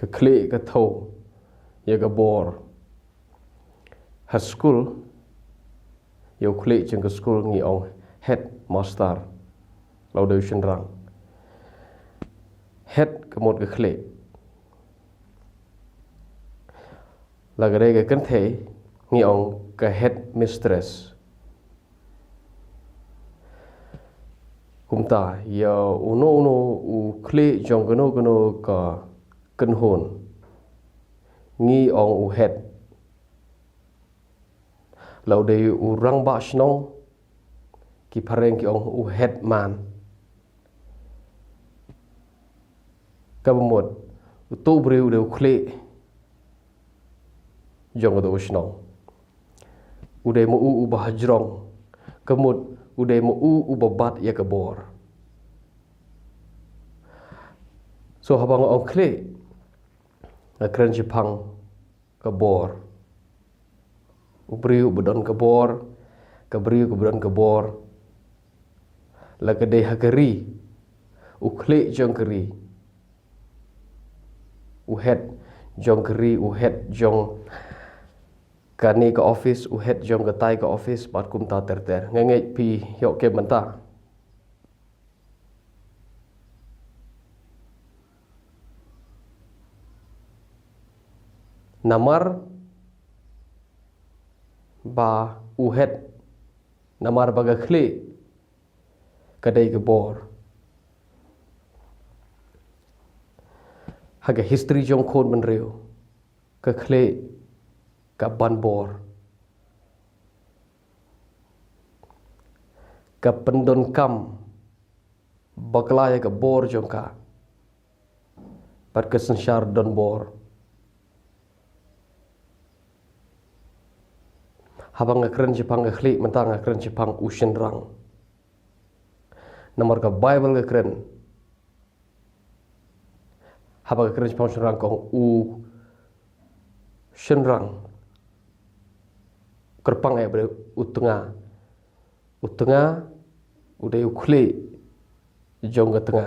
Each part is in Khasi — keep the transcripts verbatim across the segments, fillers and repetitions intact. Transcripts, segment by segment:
Ka khlieh ka thew ïa ka bor. Ha skul, ïa u khlieh jong ka skul ngi ong headmaster. Lada u shynrang, head ka mut ka khlieh. La ka dei ka kynthei ngi ong ka headmistress. Kumta ïa uno uno u khlieh jong kano kano ka kynhun ngi ong u head. La u dei u rangbah shnong, ki phareng ki ong u headman. Kaba mut uto u briew u dei u khlieh jong kato ka shnong. U dei ma u uba hajrong. Ka mut u dei ma u uba bat ïa ka bor. So haba nga ong khlieh, nga kren shaphang ka bor. U briew uba don ka bor, ka briew kaba don ka bor. La ka dei ha ka ri, u khlieh jong ka ri, u head jong ka ri, u head jong kane ka office, u head jong katai ka office, bad kumta ter ter. Nga ngeit phi ïoh kem mynta. Namar ba u head, namar ba ka khlieh ka dei ka bor. Ha ka history jong khun bynriew, ka khlieh ka ban bor. Ka pyndonkam bakla ïa ka bor jong ka, bad ka synshar don bor. Haba nga kren shaphang ka khlieh, mynta nga kren shaphang u shynrang. Namar ka Baibl ka kren, haba ka kren shaphang u shynrang ka ong u shynrang, kyrpang eh ba dei u tnga. U tnga u dei u khlieh jong ka tnga.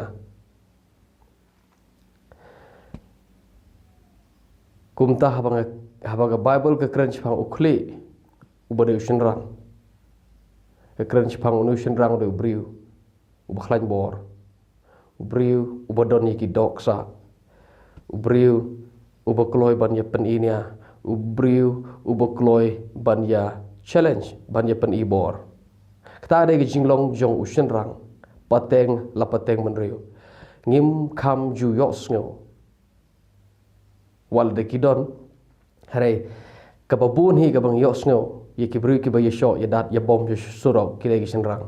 Kumta haba nga, haba ka Baibl ka kren shaphang u khlieh uba dei u shynrang, ka kren shaphang une u shynrang u dei u briew uba khlaiñ bor, u briew uba don ïa ki dohksah, u briew uba kloi ban ïa pyni nia, u briew uba kloi ban ïa challenge, ban ïa pyni bor. Kata dei ka jinglong jong u shynrang, pateng la pateng bynriew. Ngim kham ju ïohsngew. Wat la dei ki don, hynrei kaba bun hi kaba ngi ïohsngew, ïa ki briew kiba ïashoh ïadat ïabom ïa surok ki dei ki shynrang.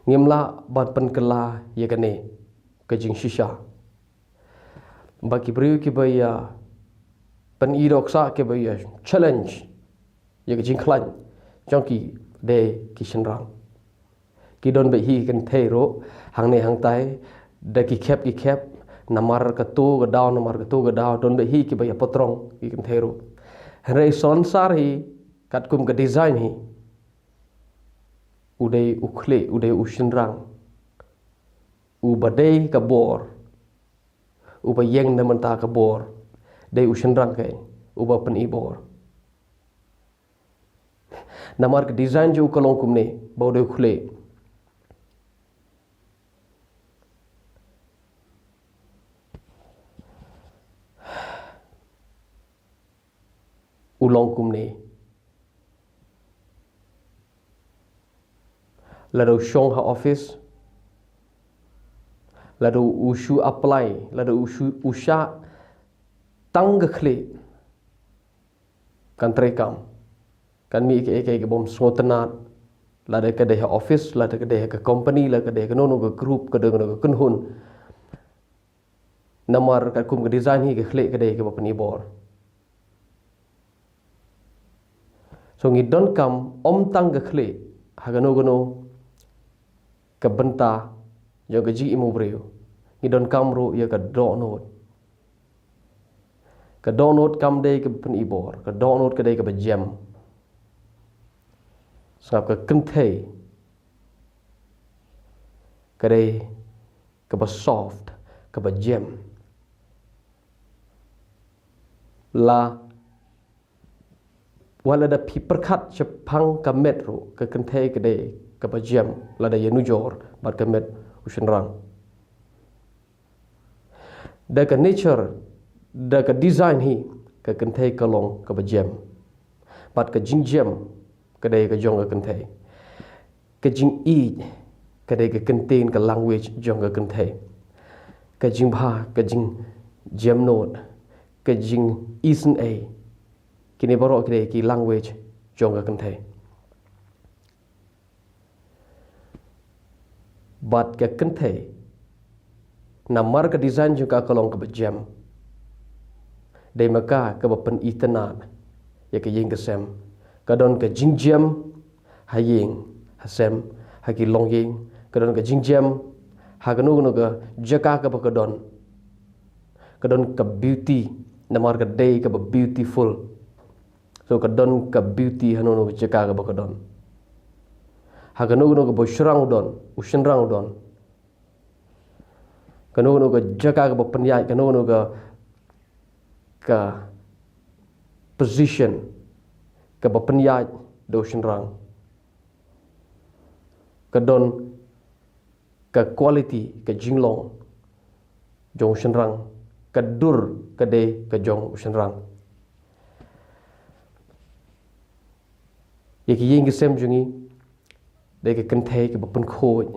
Ngim lah ban pynkylla ïa kane ka jingshisha. Ba ki briew kiba ïa pyni dohksah, kiba ïa challenge ïa ka jingkhlaiñ jong ki dei ki shynrang. Ki don beit hi ki kynthei ruh, hangne hangtai, da ki khep ki khep, namar kato ka daw, namar kato ka daw, don beit hi kiba ïa patrong ki kynthei ruh. Hynrei sonsar hi, katkum ka design hi, u dei u khlieh, u dei u shynrang, uba dei ka bor, uba ïeng na bynta ka bor, dei u shynrang keiñ uba pyni bor. Namar ka design jong u ka long kumne, ba u dei u khlieh. U long kumne. Lada u shong ha office, lada u shu apply, lada u shu, u shah tang ka khlieh, kan trei kam. Kan mih kaei kaei kabym sngewtynnad, lada ka dei ha office, lada ka dei ha ka company, lada ka dei ha kano kano ka group, ka dei kano kano ka kynhun. Namar katkum ka design hi, ka khlieh ka dei kaba pyni bor. So ngi donkam ym tang ka khlieh ha kano kano ka bynta jong ka jingim u briew. Ngi donkam ruh ïa ka dohnud. Ka dohnud kam dei kaba pyni bor, ka dohnud ka dei kaba jem. Sngap, ka kynthei ka dei kaba soft, kaba jem. la, wat lada phi pyrkhat shaphang ka met ruh, ka kynthei ka dei kaba jem lada ïanujor bad ka met u shynrang. Da ka nature, da ka design hi, ka kynthei ka long kaba jem. Bad ka jingjem ka dei ka jong ka kynthei. Ka jingïeit ka dei ka kyntien, ka language jong ka kynthei. Ka jingbha, ka jingjem nud, ka jingisynei, kine baroh ki dei ki language jong ka kynthei. Bad ka kynthei, namar ka design jong ka ka long kaba jem, dei ma ka kaba pynitynnad ïa ka ïing ka sem. Ka don ka jingjem ha ïing ha sem, ha ki longïing. Ka don ka jingjem ha kano kano ka jaka kaba ka don. Ka don ka beauty namar ka dei kaba beautiful. So ka don ka beauty ha kano kano ka jaka kaba ka don. Ha kano kano kaba u shynrang u don, u shynrang u don, kano kano ka jaka kaba pynïaid, kano kano ka, ka position kaba pynïaid da u shynrang, ka don ka quality, ka jinglong jong u shynrang, ka dur ka dei ka jong u shynrang. Ïa ki ïing ki sem jong ngi, dei ka kynthei kaba pynkhuid,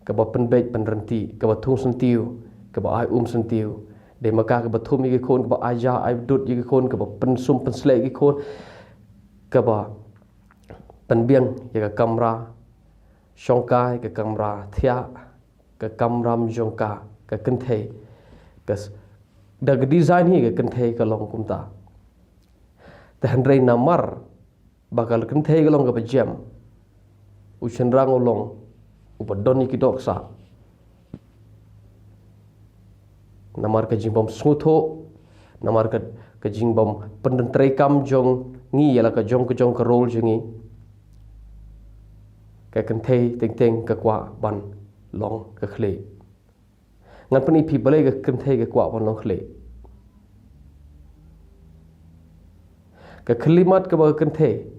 kaba pynbeit pynryntih, kaba thung syntiew, kaba ai um syntiew. Dei ma ka kaba thum ïa ki khun, kaba ai ja ai dud ïa ki khun, kaba pynsum pynsleh ïa ki khun, kaba pynbiang ïa ka kamra shongkai, ka kamra thiah, ka kamram jong ka, ka kynthei. Ka s-, da ka design hi ka kynthei ka long kumta. Te hynrei namar ba ka kynthei ka long kaba jem, u shynrang u long uba don ïa ki dohksah. Namar ka jingbym sngewthuh, namar ka, ka jingbym pyndon treikam jong ngi ïa la ka jong ka jong ka role jong ngi, ka kynthei teng teng ka kwah ban long ka khlieh. Ngan pyni phi balei ka kynthei ka kwah ban long khlieh. Ka khyllipmat kaba ka kynthei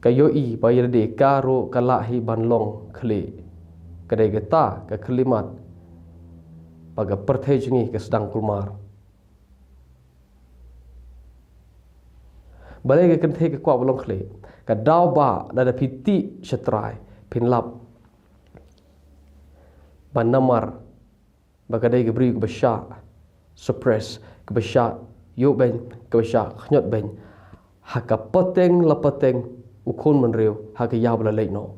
ka ïohi ba ïa lade ka ruh ka lah hi ban long khlieh, ka dei kata ka khyllipmat ba ka pyrthei jong ngi ka sdang kulmar. Balei ka kynthei ka kwah ban long khlieh? Ka daw ba lada phi tih sha trai phin lap ba namar ba ka dei ka briew kaba shah suppress, kaba shah ïoh beiñ, kaba shah khñiot beiñ. Ha ka pateng la pateng u khun bynriew ha ka ïa ba la leit noh.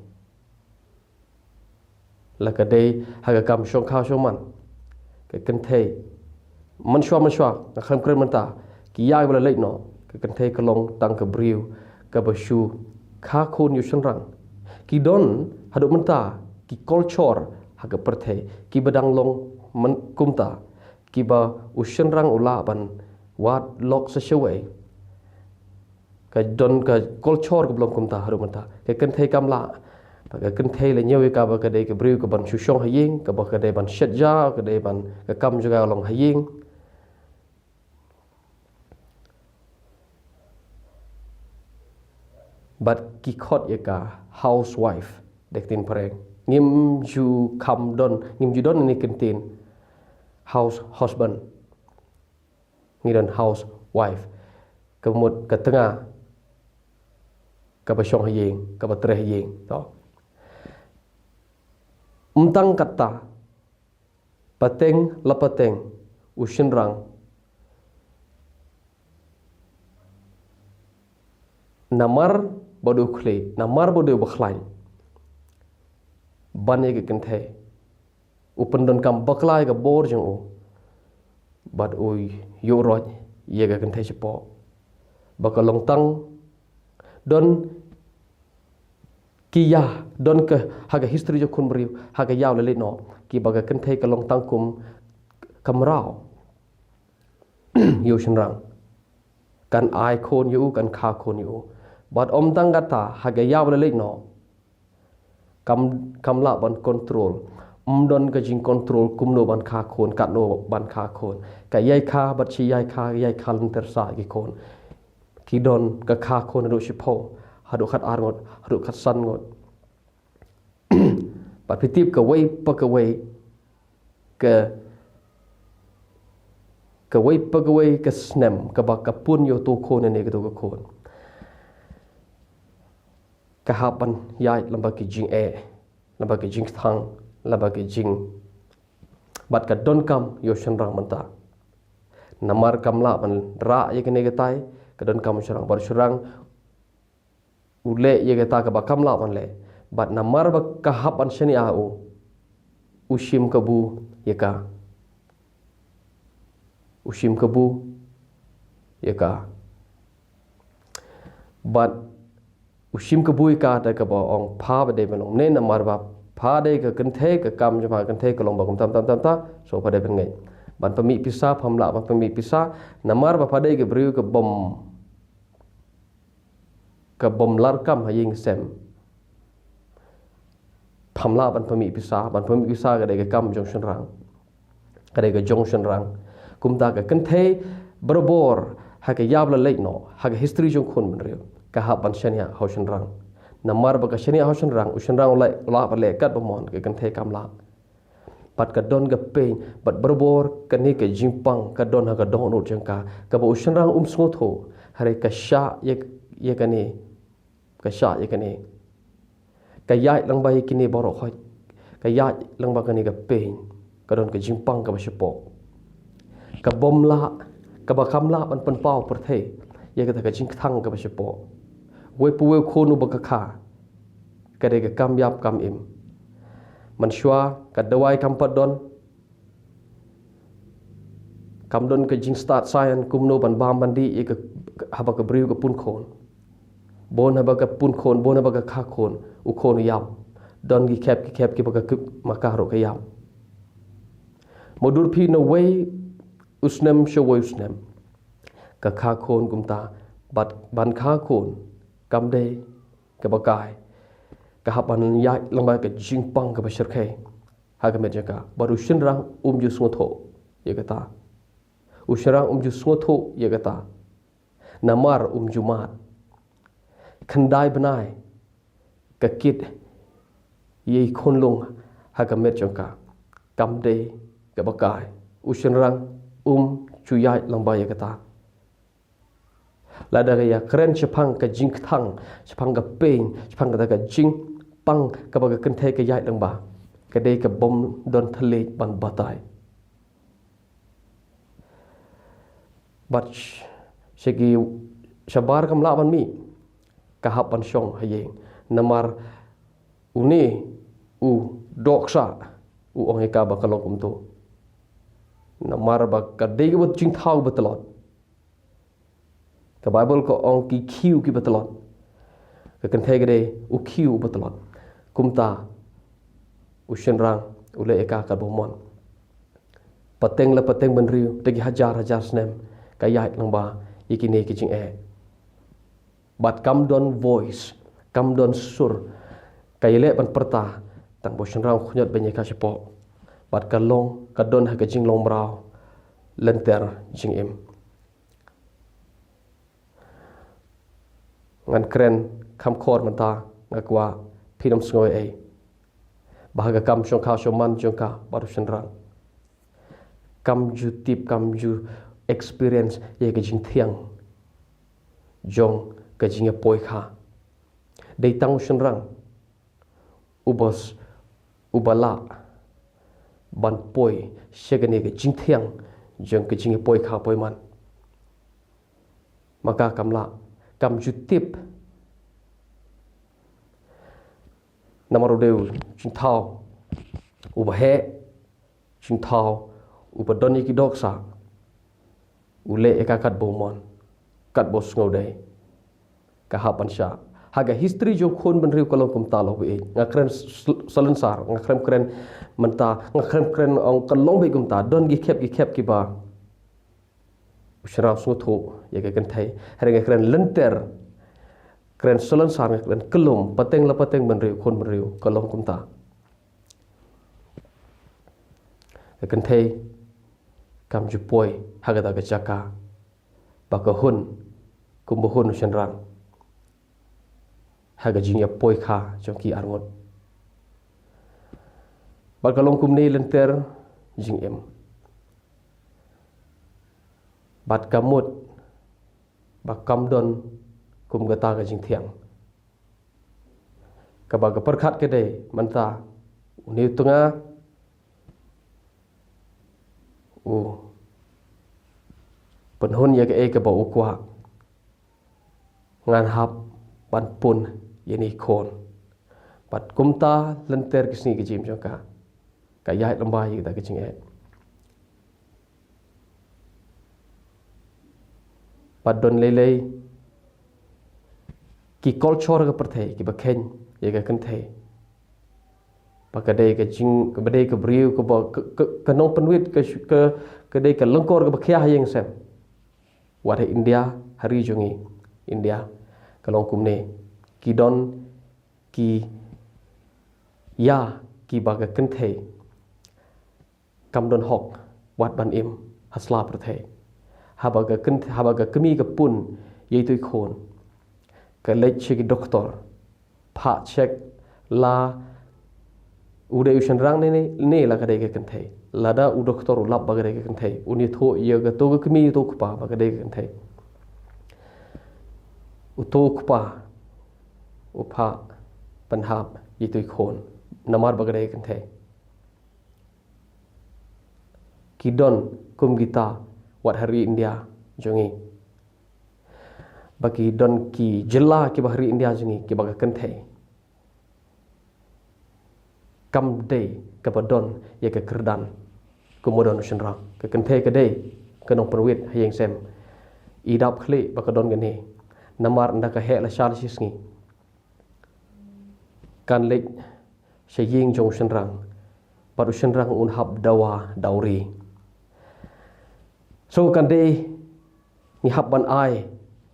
La ka dei ha ka kam shongkha shongman, ka kynthei mynshuwa mynshuwa, nga khlem kren mynta, ki ïa ba la leit noh, ka kynthei ka long tang ka briew kaba shu kha khun ïa u shynrang. Ki don haduh mynta ki culture ha ka pyrthei kiba dang long man kumta, kiba u shynrang u lah ban wad lok sa shawei. Ka don ka culture kaba long kumta haduh mynta. Ka kynthei kam lah. Ka kynthei la ñiew ïa ka ba ka dei ka briew kaban shu shong ha ïing, kaba ka dei ban shet ja, ka dei ban, ka kam jong ka long ha ïing. Bad ki khot ïa ka housewife da ka ktien phareng. Ngim ju kham don, ngim ju don ïa kane ka ktien house husband. Ngi don housewife. Ka mut ka tnga kaba shong ha ïing, kaba treh ha ïing. To. Ym tang kata, pateng la pateng u shynrang, namar ba u dei u khlieh, namar ba u dei u bakhlaiñ ban ïa ka kynthei, u pyndonkam bakla ïa ka bor jong u bad u ïuh roit ïa ka kynthei shapoh. Ba ka long tang, don ki ïa, don ka ha ka history jong khun briew, ha ka ïa ba la leit noh, kiba ka kynthei ka long tang kum ka mraw ïa u shynrang. Kan ai khun ïa u, kan kha khun ïa u. Bad ym tang kata, ha ka ïa ba la leit noh, kam, kam lah ban control. Ym don ka jingcontrol kumno ban kha khun, katno ban kha khun. Ka ïai kha bad shi ïai kha, ïai kha lynter sah ki khun. Ki don ka kha khun haduh shiphew, haduh khat ar ngut, haduh khat san ngut. Bad phi tip kawei pa kawei ka kawei pa kawei ka snem kaba ka pun ïa uto u khun ne kata ka khun, ka hap ban ïaid lyngba ki jingeh, lyngba ki jingkthang, lyngba ki jing bad ka donkam ïa u shynrang mynta. Namar kam lah ban rah ïa kane katai, ka donkam u shynrang, bad u shynrang u leh ïa kata kaba kam lah ban leh. Bad namar ba ka hap ban shaniah u, u shim kabu ïa ka. U shim kabu ïa ka. Bad u shim kabu ïa ka da kaba ong pha ba dei ban long ne, namar ba pha dei ka kynthei, ka kam jong pha ka kynthei ka long ba kum tam tam tam ta, so pha dei ban ngeit. Ban pynmih pisa, pham lah ban pynmih pisa, namar ba pha dei ka briew ka bym, ka bym larkam ha ïing sem. Pham lah ban pynmih pisa, ban pynmih pisa ka dei ka kam jong shynrang. Ka dei ka jong shynrang. Kumta ka kynthei barabor ha ka ïap la leit noh, ha ka history jong khun bynriew, ka hap ban shaniah ha u shynrang. Namar ba ka shaniah ha u shynrang, u shynrang u lah, u lah ban leh katba mon, ka kynthei kam lah. Bad ka don ka pain, bad barabor kane ka jingpang ka don ha ka dohnud jong ka, kaba u shynrang um sngewthuh, hynrei ka shah ïa, ïa kane, ka shah ïa kane. Ka ïaid lyngba ïa kine baroh khoit. Ka ïaid lyngba kane ka pain. Ka don ka jingpang kaba shapoh. Ka bym lah, kaba kam lah ban pynpaw pyrthei ïa kata ka jingkthang kaba shapoh. Wei pa wei u khun uba ka kha, ka dei ka kam ïap kam im. Mynshuwa ka dawai kam pat don, kam don ka jingstad science kumno ban bam ban dih ïa ka, haba ka briew ka pun khun. Bun haba ka pun khun, bun haba ka kha khun, u khun u ïap. Don ki khep ki khep kiba ka kut, ma ka ruh ka ïap. Mutdur phi, na wei u snem sha wei u snem, ka kha khun kumta. Bad ban kha khun kam dei kaba kai. Ka hap ban ïaid lyngba ka jingpang kaba shyrkhei ha ka met jong ka. Bad u shynrang um ju sngewthuh ïa kata. U shynrang um ju sngewthuh ïa kata. Namar um ju mad. Khyndai bnai ka kit ïa i khunlung ha ka met jong ka. Kam dei kaba kai. U shynrang um ju ïaid lyngba ïa kata. Lada ka ïakren shaphang ka jingkthang, shaphang ka pain, shaphang kata ka jingpang kaba ka kynthei ka ïaid lyngba, ka dei ka bym don thylliej ban batai. Bad sh-, sha ki shabar kam lah ban mih, ka hap ban shong ha ïing. Namar une u dohkha, u ong ïa ka ba ka long kumto. Namar ba ka dei kaba jingthaw ba tlot. Ka Baibl ka ong ki khiew kiba tlot. Ka kynthei ka dei u khiew uba tlot. Kumta u shynrang u leh ïa ka katba mon. Pateng la pateng bynriew, da ki hajar hajar snem, ka ïaid lyngba ïa kine ki jingeh. Bad kam don voice, kam don sur, ka ïaleh ban pyrta, tang ba u shynrang u khñiot beiñ ïa ka shapoh. Bad ka long, ka don ha ka jinglong mraw lynter jingim. Ngan kren kham khor mynta, nga kwah phin ym sngew ei ei. Ba ha ka kam shongkha shongman jong ka bad u shynrang, kam ju tip, kam ju experience ïa ka jingthiang jong ka jingïapoi kha. Dei tang u shynrang uba s-, uba lah ban poi sha kane ka jingthiang jong ka jingïapoi kha poi man. Ma ka kam lah, kam ju tip. Namar u dei u jingthaw uba heh, jingthaw uba don ïa ki dohkha. U leh ïa ka katba u mon, katba u sngewdei. Ka hap ban shah. Ha ka history jong khun bynriew ka long kumta, long beit. Nga kren s-, s-, salonsar, nga khlem kren mynta, nga khlem kren ong ka long beit kumta. Don ki khep ki khep kiba u shynrang u sngewthuh ïa ka kynthei. Hynrei nga kren lynter, kren salonsar, nga kren kyllum, pateng la pateng bynriew, khun bynriew ka long kumta. Ka kynthei kam ju poi ha kata ka jaka ba ka hun, kumba hun u shynrang, ha ka jingïapoi kha jong ki arngut. Bad ka long kumne lynter jingim. Bad ka mut ba kam don kum kata ka jingthiang. Kaba ka pyrkhat ka dei mynta, une u tnga u pynhun ïa kaei kaba u kwah. Ngan hap ban pun ïa ine i khun. Bad kumta lynter ki sngi ki jingim jong ka, ka ïaid lyngba ïa kata ka jingeh. Bad don lei lei ki culture ka pyrthei kiba kheiñ ïa ka kynthei ba ka dei ka jing, kaba dei ka briew kaba ka, ka, ka nongpynwit, ka, ka, ka dei ka lyngkor kaba khia ha ïing sem. Wat ha India, ha ri jong ngi India, ka long kumne. Ki don ki ïa kiba ka kynthei kam don hok wat ban im ha sla pyrthei. Haba ka kynth-, haba ka kmie ka pun ïa itu i khun, ka leit sha ki doktor, phah check la u dei u shynrang ne, ne, ne la ka dei ka kynthei. Lada u doktor u lap ba ka dei ka kynthei, un ïathuh ïa kato ka kmie, ïa uto u kpa ba ka dei ka kynthei. Uto u kpa u phah pynhap ïa itu i khun namar ba ka dei ka kynthei. Ki don kum kita wat ha ri India jong ngi, ba ki don ki jylla kiba ha ri India jong ngi kiba ka kynthei kam dei kaba don ïa ka kyrdan kumba don u shynrang. Ka kynthei ka dei ka nongpynwit ha ïing sem. I dap khlieh ba ka don kane, namar ynda ka heh lashai shi sngi, kan leit sha ïing jong u shynrang, bad u shynrang un hap dawa dowry. So kan dei ngi hap ban ai,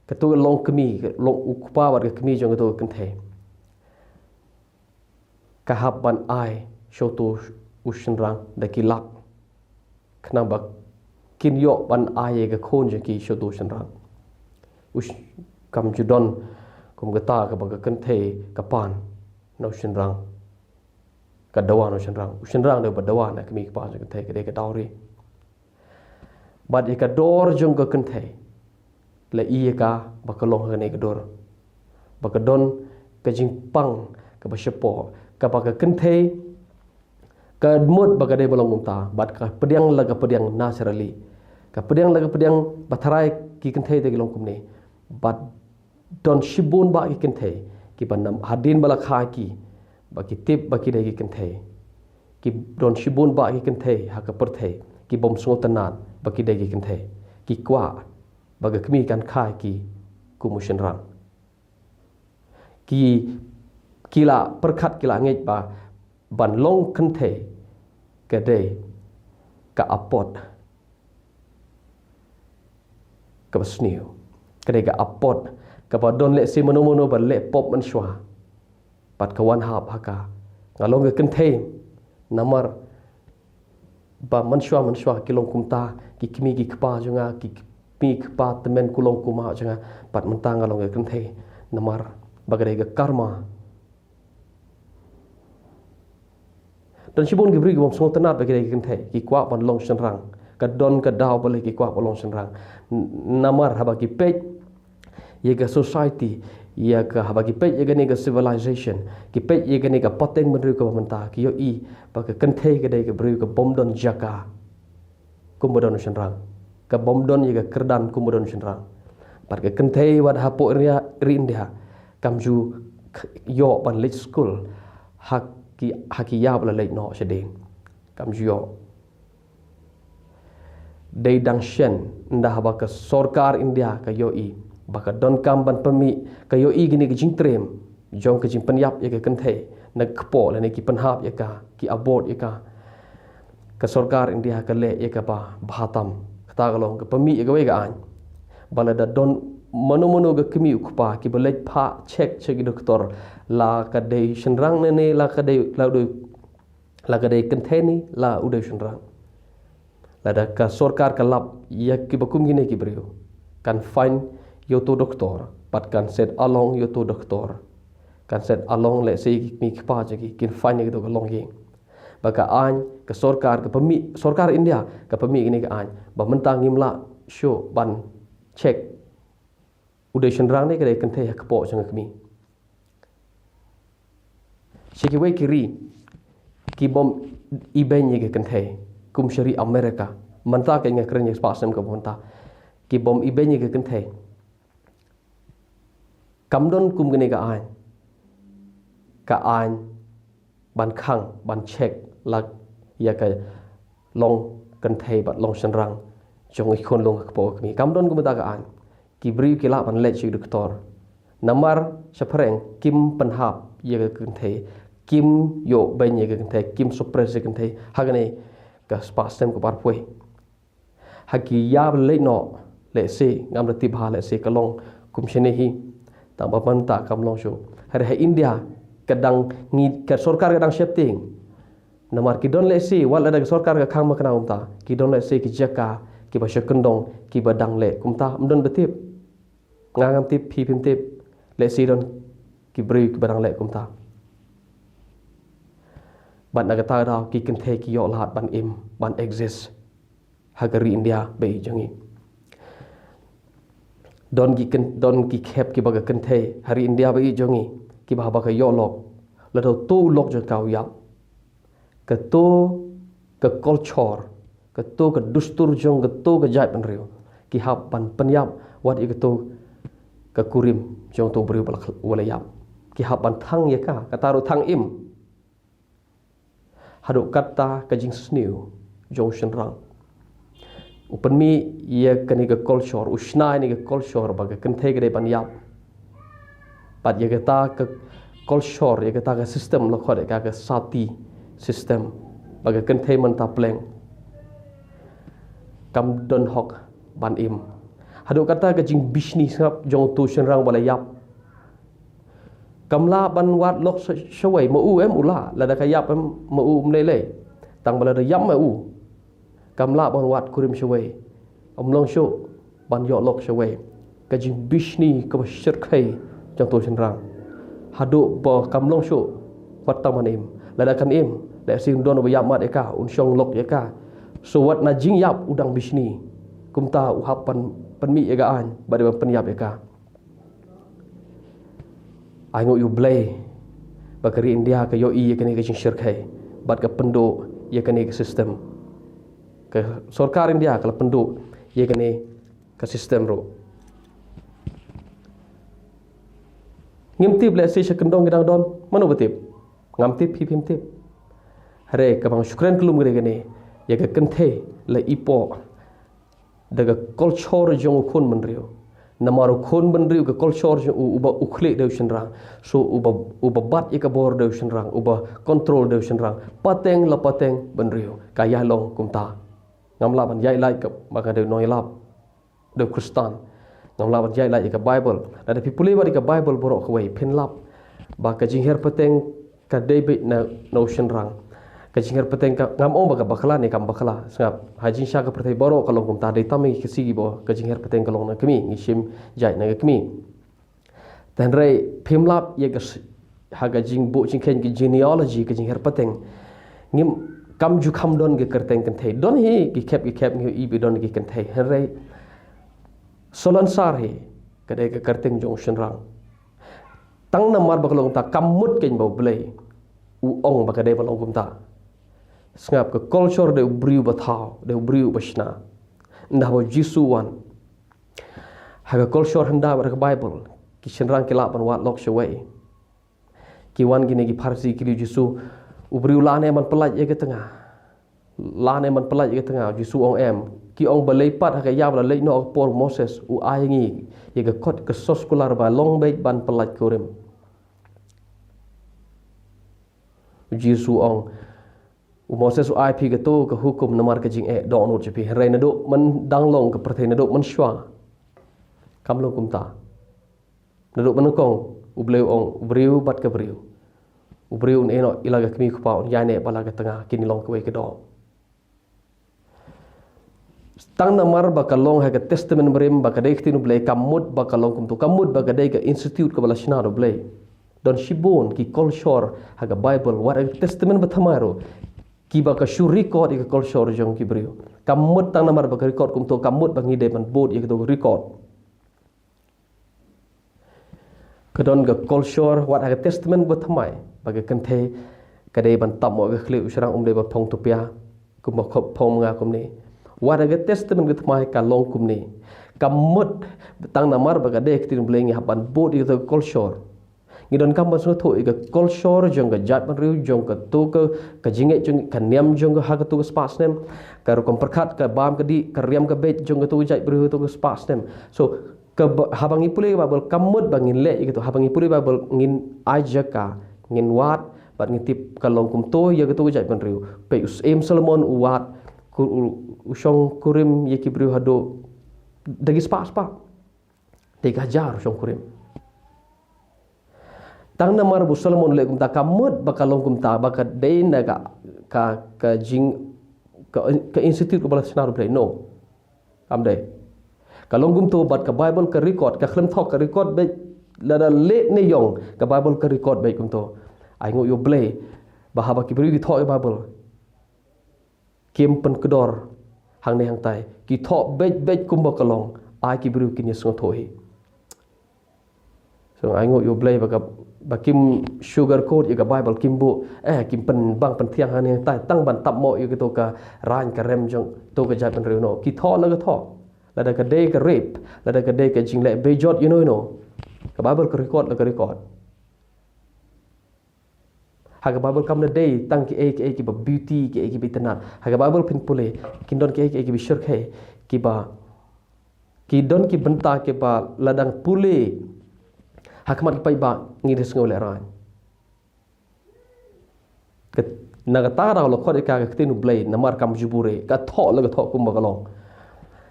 kato ka long kmie, ka long u kpa bad ka kmie jong kato ka kynthei, ka hap ban ai sha uto u shynrang da ki lak, khnang ba kin ïoh ban ai ïa ka khun jong ki sha uto u shynrang. U sh-, kam ju don kum kata kaba ka kynthei ka pan na u shynrang, ka dawa na u shynrang. U shynrang dei ba dawa na ka kmie ka kpa jong ka kynthei, ka dei ka dowry. Bad ïa ka dor jong ka kynthei, la ïa ka ba ka long ha kane ka dur, ba ka don ka jingpang kaba shapoh, kaba ka kynthei ka mut ba ka dei ba long kumta, bad ka pdiang la ka pdiang naturally. Ka pdiang la ka pdiang ba tharai ki kynthei te ki long kumne. Bad don shibun bah ki kynthei kiba nam-, hadien ba la kha ki, ba ki tip ba ki dei ki kynthei. Ki don shibun bah ki kynthei ha ka pyrthei kibym sngewtynnad ba ki dei ki kynthei. Ki kwah ba ka kmie kan kha ki kum u shynrang. Ki, ki la pyrkhat, ki la ngeit ba ban long kynthei ka dei ka apot kaba sniew, ka dei ka apot kaba don lehse mano mano ba leh pop mynshuwa, bad ka wan hap ha ka, nga long ka kynthei namar ba mynshuwa mynshuwa ki long kumta ki kmie ki kpa jong nga, ki kmie ki kpa tymmen ki long kumta jong nga, bad mynta nga long ka kynthei namar ba ka dei ka karma. Don shibun ki briew kibym sngewtynnad ba ki dei ki kynthei, ki kwah ban long shynrang. Ka don ka daw balei ki kwah ban long shynrang. N-, namar haba ki peit ïa ka society, ïa ka, haba ki peit ïa kane ka civilization, ki peit ïa kane ka pateng bynriew kaba mynta, ki ïohi ba ka kynthei ka dei ka briew kabym don jaka kumba don u shynrang, kabym don ïa ka kyrdan kumba don u shynrang. Bad ka kynthei wat hapoh ri, ri India kam ju k-, ïoh ban leit skul ha ki, ha ki ïa ba la leit noh shadien. Kam ju ïoh. Dei dang shen ynda haba ka sorkar India ka ïohi ba ka donkam ban pynmih, ka ïohi kane ka jingtriem jong ka jingpynïap ïa ka kynthei na ka kpoh lane ki pynhap ïa ka, ki abort ïa ka, ka sorkar India ka leh ïa kaba bha tam. Kata ka long ka pynmih ïa kawei ka aiñ ba lada don mano mano ka kmie u kpa kiba leit phah check sha ki doktor la ka dei shynrang ne ne la ka dei, la u dei, la ka dei kynthei ne la u dei shynrang. Lada ka sorkar ka lap ïa kiba kum kine ki briew, kan fine ïa uto doktor, bad kan set along ïa uto doktor, kan set along lehse ki kmie ki kpa jong ki, kin fine ïa kito ka longïing. Ba ka aiñ, ka sorkar, ka pynmih, sorkar India ka pynmih kane ka aiñ ba mynta ngim lah shuh ban check u dei shynrang ne ka dei kynthei ha kpoh jong ka kmie. Sha kiwei ki ri, ki bym ibeiñ ïa ka kynthei, kum sha ri America. Mynta ka nga kren ïa ka spah snem kaba mynta, ki bym ibeiñ ïa ka kynthei. Kam don kum kane ka aiñ, ka aiñ ban khang, ban check la ïa ka long kynthei bad long shynrang jong i khun long ha kpoh ka kmie. Kam don kumta ka aiñ. Ki briew ki lah ban leit sha ki doktor. Namar shaphrang kim pynhap ïa ka kynthei, kim ïoh beiñ ïa ka kynthei, kim suppress ïa ka kynthei ha kane ka spah snem kaba arphew. Ha ki ïa ba leit noh, lehse ngam da tip ha, lehse ka long kum shane hi. Tang ba mynta kam long shuh. Hynrei ha India ka dang ngi, ka sorkar ka dang sheptieng. Namar ki don lehse, wat lada ka sorkar ka khang makna kumta, ki don lehse ki jaka kiba sha kyndong kiba dang leh kumta, ym don ba tip. Nga ngam tip, phi phim tip. Lehse don ki briew kiba dang leh kumta. Bad na kata ka daw ki kynthei ki ïoh lad ban im, ban exist ha ka ri India ba ïeit jong ngi. Don ki kyn-, don ki khep kiba ka kynthei ha ri India ba ïeit jong ngi, kiba haba ka ïoh lok, lada uto u lok jong ka u ïap, kato ka culture, kato ka dustur jong kato ka jaitbynriew, ki hap ban pynïap wat ïa kato ka kurim jong uto u briew ba la, ba la ïap. Ki hap ban thang ïa ka, kata ruh thang im. Haduh katta ka jingsniew jong u shynrang, u pynmih ïa kane ka culture, u shna ïa kane ka culture ba ka kynthei ka dei ban ïap. Bad ïa kata ka culture, ïa kata ka system, la khot ïa ka, ka sati system, ba ka kynthei mynta pleng kam don hok ban im. Haduh katta ka jingbishni sngap jong uto u shynrang ba la ïap. Kam lah ban wad lok sha-, shawei, ma u em u lah, lada ka ïap em ma u ym lei lei. Tang ba lada ïap ma u, kam lah ban wad kurim shawei. Ym long shuh ban ïoh lok shawei. Ka jingbishni kaba shyrkhei jong uto u shynrang, haduh ba kam long shuh wat tang ban im. Lada kan im, lehse un don uba ïap mad ïa ka, un shong lok ïa ka. So wat na jingïap u dang bishni. Kumta u hap ban pynmih ïa ka aiñ ba dei ban pynïap ïa ka. Ai nguh ïa U Blei ba ka ri India ka ïohi ïa kane ka jingshyrkhei bad ka pynduh ïa kane ka system. Ka sorkar India ka la pynduh ïa kane ka system ruh. Ngim tip, lehse sha kyndong ki dang don, mano ba tip? Ngam tip, phi phim tip. Hynrei kaba nga shu kren khlem kane, ïa ka kynthei la ipoh da ka culture jong u khun bynriew. Namar u khun bynriew, ka culture jong u, uba u khlieh da u shynrang. So uba, uba bat ïa ka bor da u shynrang, uba control da u shynrang. Pateng la pateng bynriew ka ïa long kumta. Ngam lah ban ïaid lait ka, ba nga dei u nongïalap, dei u Khristan. Ngam lah ban ïaid lait ïa ka Baibl. Lada phi pule bad ïa ka Baibl baroh kawei, phin lap ba ka jingher pateng ka dei beit na, na u shynrang. Ka jingher pateng ka, ngam ong ba ka bakla ne kam bakla, sngap. Ha jingshisha ka pyrthei baroh ka long kumta, dei tang ma ngi Khasi kiba ka jingher pateng ka long na kmie, ngi shim jait na ka kmie. Te hynrei phim lap ïa ka s-, ha ka jingbuh jingkheiñ, ka genealogy, ka jingher pateng, ngim, kam ju kham don ka kyrteng kynthei. Don hi ki khep ki khep, ngi ïohi ba don ki kynthei. Hynrei salonsar hi ka dei ka kyrteng jong u shynrang. Tang namar ba ka long kumta, kam mut keiñ ba U Blei u ong ba ka dei ban long kumta. Sngap, ka culture dei u briew ba thaw, dei u briew ba shna. Ynda haba u Jisu u wan, ha ka culture hynda bad ha ka Baibl, ki shynrang ki lah ban wad lok shawei. Ki wan kine ki Pharisi ki ong ïa u Jisu, u briew lah ne ban pyllait ïa ka tnga? Lah ne ban pyllait ïa ka tnga? U Jisu u ong em. Ki ong balei pat ha ka ïa ba la leit noh ha ka por u Moses u ai ïa ngi ïa ka kot, ka sos kular ba long beit ban pyllait kurim. U Jisu u ong, u Moses u ai phi kato ka hukum namar ka jingeh dohnud sha phi. Hynrei naduh myn dang long ka pyrthei, naduh mynshuwa, kam long kumta. Naduh mynnyngkong U Blei u ong, u briew bad ka briew, u briew un ïehnoh ïa la ka kmie kpa, un ïaineh bad la ka tnga, kin long kawei ka doh. Tang namar ba ka long ha ka Testament Barim ba ka dei ka ktien U Blei, kam mut ba ka long kumto, kam mut ba ka dei ka institute kaba la shna da U Blei. Don shibun ki culture ha ka Bible, wat ha ka Testament Bathymmai ruh, kiba ka shu record ïa ka culture jong ki briew. Kam mut tang namar ba ka record kumto, kam mut ba ngi dei ban bud ïa kato ka record. Ka don ka culture wat ha ka Testament Bathymmai ba ka kynthei ka dei ban tap noh ka khlieh u shynrang, um dei ban phong tupia, kumba khop phong nga kumne. Wat ha ka Testament Bathymmai ka long kumne. Kam mut tang namar ba ka dei ka ktien U Blei ngi hap ban bud ïa ka culture. Ngi donkam ban sngewthuh ïa ka culture jong ka jaitbynriew, jong kato ka, ka jingngeit jong, ka niam jong ka ha kato ka spah snem, ka rukom pyrkhat, ka bam ka dih, ka riam ka beit jong kato ka jaitbynriew ha kato ka spah snem. So, ka ba, haba ngi pule ka Bible, kam mut ba ngin leh ïa kato, haba ngi pule Bible ngin ai jaka, ngin wad, bad ngin tip ka long kumto ïa kato ka jaitbynriew. Peit u Syiem Solomon u wad, ku-, u, u shong kurim ïa ki briew haduh da ki spah spah. Dei ka hajar u shong kurim. Tang namar ba u Solomon u leh kumta, kam mut ba ka long kumta, ba ka dei na ka, ka, ka jing, ka, ka institute kaba la shna da U Blei, no. Kam dei. Ka long kumto bad ka Bible ka record, ka khlem thok ka record beit, lada leh ne ïong, ka Bible ka record beit kumto. Ai nguh ïa U Blei ba haba ki briew ki thoh ïa ka Bible, kim pynkdor hangne hangtai, ki thoh beit beit kumba ka long, ai ki briew kin ïa sngewthuh hi. So, ai nguh ïa U Blei ba ka, ba kim sugar coat ïa ka Bible, kim buh, eh, kim pynbang pynthiang hangne hangtai tang ban tap noh ïa kato ka rain ka rem jong kato ka jaitbynriew, no. Ki thoh la ka thoh. Lada ka dei ka rape, lada ka dei ka jingleh bejot, you know, you know, ka Bible ka record la ka record. Ha ka Bible kam da dei tang kiei kiei kiba beauty, kiei kiba itynnad. Ha ka Bible phin pule, kin don kiei kiei kiba shyrkhei, kiba, ki don ki bynta kiba lada ngi pule ha khmat ki paidbah ngi da sngew lehraiñ. Ka, na kata ka daw la khot ïa ka ka ktien U Blei, namar kam ju buhrieh, ka thoh la ka thoh kumba ka long.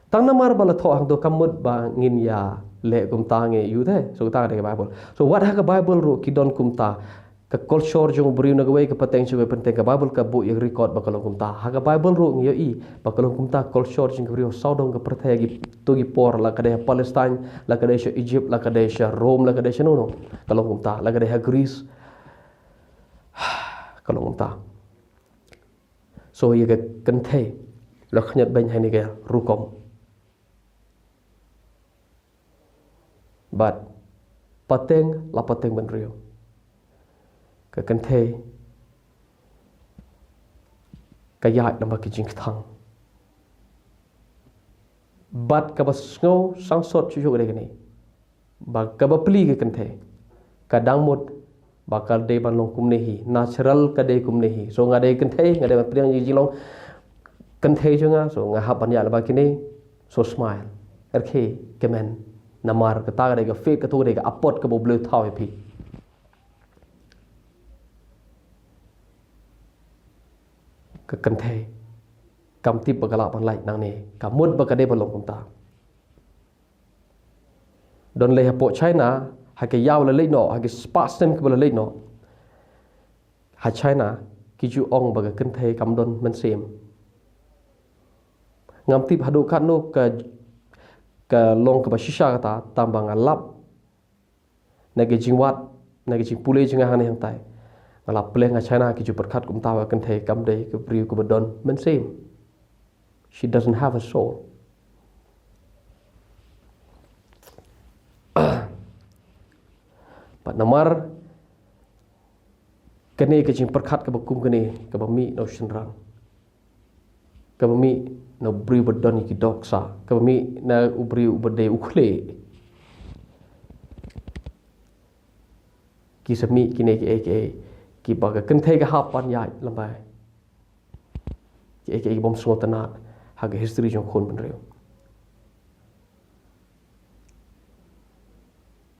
Tang namar ba la thoh hangto, kam mut ba ngin ïa leh kumta, ngi ïohi te, so kata ka dei ka Bible. So wat ha ka Bible ruh ki don kumta. Ka culture jong u briew na kawei ka pateng sha kawei pateng, ka Bible ka buh ïa ka record ba ka long kumta. Ha ka Bible ruh ngi ïohi ba ka long kumta, culture jong ka briew sawdong ka pyrthei ha kito ki por, la ka dei ha Palestine, la ka dei sha Egypt, la ka dei sha Rome, la ka dei shano no, ka long kumta, la ka dei ha Greece, ka long kumta. So ïa ka kynthei la khynñiot beiñ ha kane ka rukom. Bad pateng la pateng bynriew, ka kynthei ka ïaid namar ki jingkthang. Bad kaba sngew sangsot shuh shuh ka dei kane, ba kaba plie ka kynthei, ka dang mut ba ka dei ban long kumne hi, natural ka dei kumne hi. So nga dei kynthei, nga dei ban pdiang ïa ki jinglong kynthei jong nga, so nga hap ban ïaid lyngba kine. So smile, rkhie kmen, namar kata ka dei ka fate, kato ka dei ka apot kaba U Blei u thaw ïa phi. Ka kynthei kam tip ba ka lah ban lait nangne, ka mut ba ka dei ban long kumta. Don lei hapoh China, ha ki ïaw la leit noh, ha ki spah snem kiba la leit noh, ha China ki ju ong ba ka kynthei kam don mynsiem. Ngam tip haduh katno ka, ka long kaba shisha kata, tang ba nga lap na ki jingwad, na ki jingpule jong nga hangne hangtai. Nga la pule, nga China, ki ju pyrkhat kumta ba ka kynthei kam dei ka briew kaba don mynsiem. She doesn't have a soul. Bad namar kane ka jingpyrkhat kaba kum kane, kaba mih na u shynrang, kaba mih na u briew ba don ïa ki dohkha, kaba mih na u briew uba dei u khlieh, ki sa mih kine kiei kiei kiba ka kynthei ka hap ban ïaid lyngba. Kiei kiei kibym sngewtynnat ha ka history jong khun bynriew.